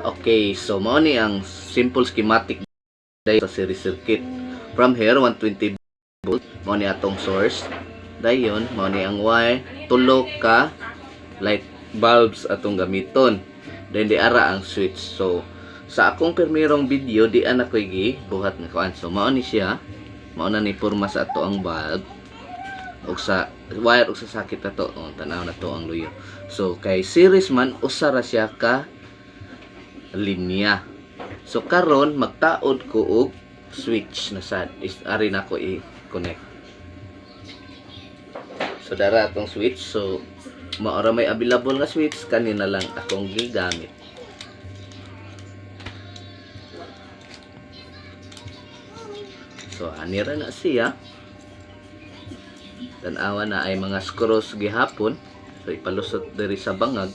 Okay, so mao ni ang simple schematic sa series circuit. From here, 120 volt, mao ni atong source. Dayon, mao ni ang wire, tulo ka light bulbs atong gamiton. Then di ara ang switch. So sa akong permirong video di ana koy gi buhat nga kuan. So mao ni siya. Mao na ni porma sa ato ang bulb ug sa wire ug sa sakit ato. Oh, tan-aw na to ang luyo. So kay series man, usa ra siya ka linya. So karon magtaod ko og switch na sad is ari na ko i-connect. So dara atong switch. So mao ra may available nga switch, kanina lang akong gigamit. So ani ra na siya. Tan-awa na ay mga screws gihapon. So ipalusot diri sa bangag.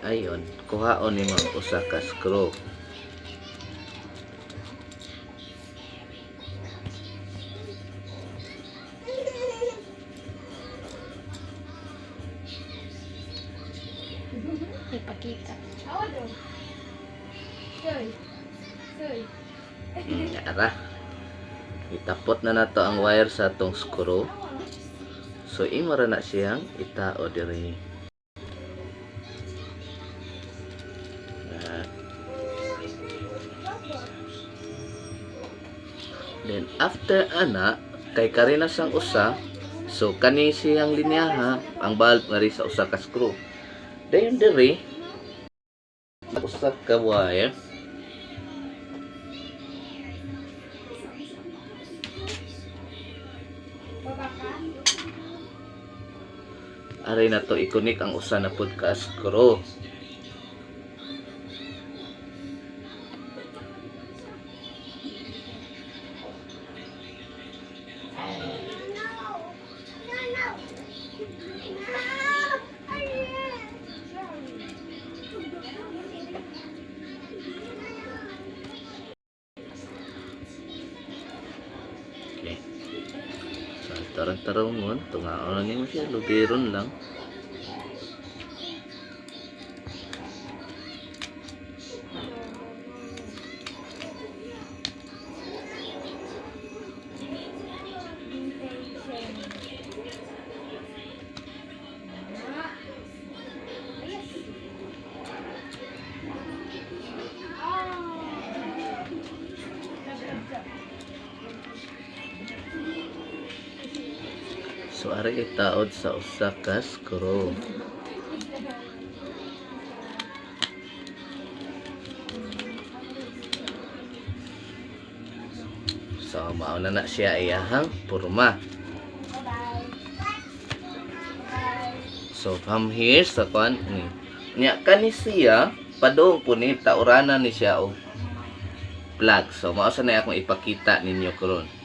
Ayon, kuhaon nimo ang usa ka screw. Ipakita. Ara. Itapot na nato ang wire sa atong screw. So imo ra na siyang itao diri. Then after ana kay karina sang usa, so kani siyang linyaha ang bulb ngari sa usa ka screw. Dayon diri usa ka wire. Aray na to i-connect ang usa na pud ka screw. Okay. So, tarang-tarangon, tungaon lang nimo siya, lubiron lang. So ari itaod sa usa ka screw. So mao na na siya iyahang porma. So from here sa kwan ni. Nya kani siya padung po ni taurana ni siya og plug. So mao sa na akong ipakita ninyo karon.